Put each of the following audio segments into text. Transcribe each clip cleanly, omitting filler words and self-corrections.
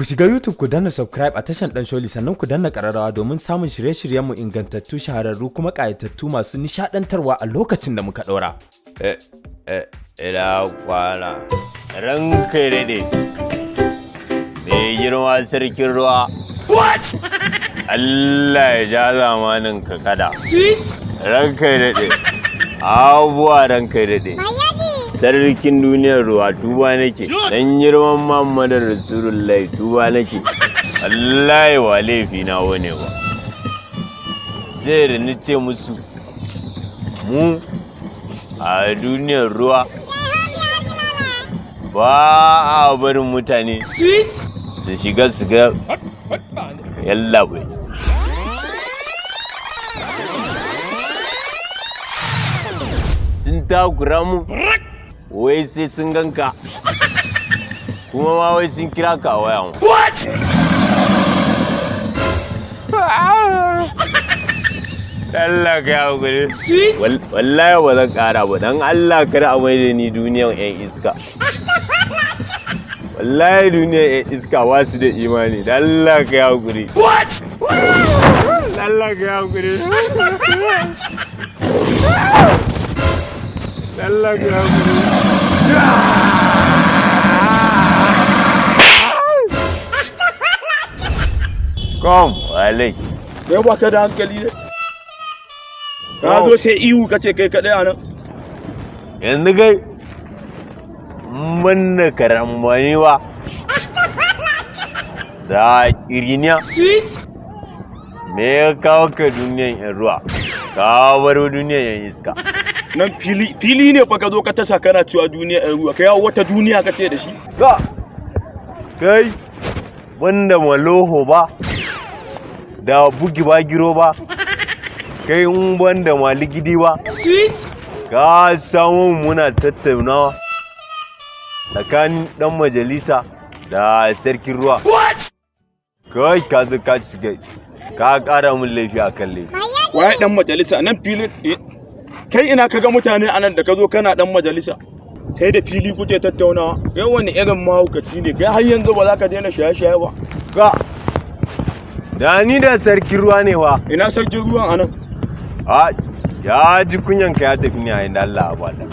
Ku shiga YouTube ku danna subscribe a tashan Dan Sholi, sannan ku danna ƙararrawa domin samun shirye-shiryenmu ingantattu, shahararru kuma ƙayatattu masu nishaɗantarwa a lokacin da muka ɗora. Eh, eh, ina kwana. Ranka ya daɗe. Mai girma sarkin ruwa. Allah ya ja zamanin ka kada. Ranka ya daɗe. Abubuwa, ranka ya daɗe. Sarkin duniyar ruwa, tuba nake. Dan girman Muhammadu Rasulullahi, tuba nake. Wallahi ba laifi na wane ba. Sai da ni ce musu mu a duniyar ruwa ba a barin mutane su shiga su ga yallaɓai. Sun takura mu, wai sai sun ganka, kuma ma wai sun kira ka a waya mu. Allah ka yi hakuri. Wallahi ba zan ƙara ba, don Allah kar a mai da ni duniyan 'yan iska. Wallahi duniyar 'yan iska ba su da imani, don Allah ka yi hakuri. Allah ka yi hakuri. Allah ka yi hakuri. Kom, walai. Kai ba ka da hankali ne? Ka zo sai ihu ka ce kai kaɗai a nan. Yanzu kai manna karambani ba da kiriniya, me ya kawo ka duniyan yan ruwa, ka baro duniyan yan iska? Nan fili fili ne fa ka zo ka tasa kana cewa duniya ɗan ruwa, ka yawo wata duniya ka ce da shi. Ga kai wanda maloho ba da bugi ba giro ba, kai in banda maligidi ba, ka samu muna tattaunawa tsakanin dan majalisa da sarkin ruwa, kai ka zo ka shiga ka kara mun laifi a kan laifi. Waye dan majalisa nan fili? Kai, ina ka ga mutane a nan da ka zo kana dan majalisa? Kai da fili kuke tattaunawa. Kai wani irin mahaukaci ne kai? Har yanzu ba za ka daina shaye-shaye ba? Ga da ni da sarkin ruwa ne wa. Ina sarkin ruwan a nan? A ya ji kunyan ka ya tafi ne a inda Allah ba da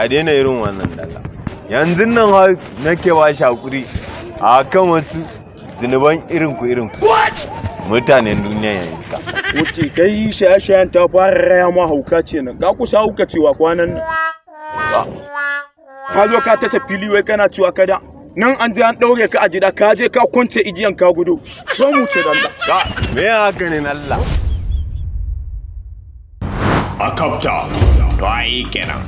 ya daina irin wannan dalla. Yanzu nan ha nake ba shi hakuri a kan wasu zunuban irin ku irin ku mutanen duniya yanzu ka Wuce kai, shaye-shayen ta fara raya ma hauka ce nan. Ka kusa haukacewa kwanan nan. Ka zo ka tasa fili wai kana cewa kada. Nan an je an ɗaure ka a gida, ka je ka kwance igiyan ka gudu. Zo mu ce dan Ka me haka ne Allah? A kapta, to ai kenan.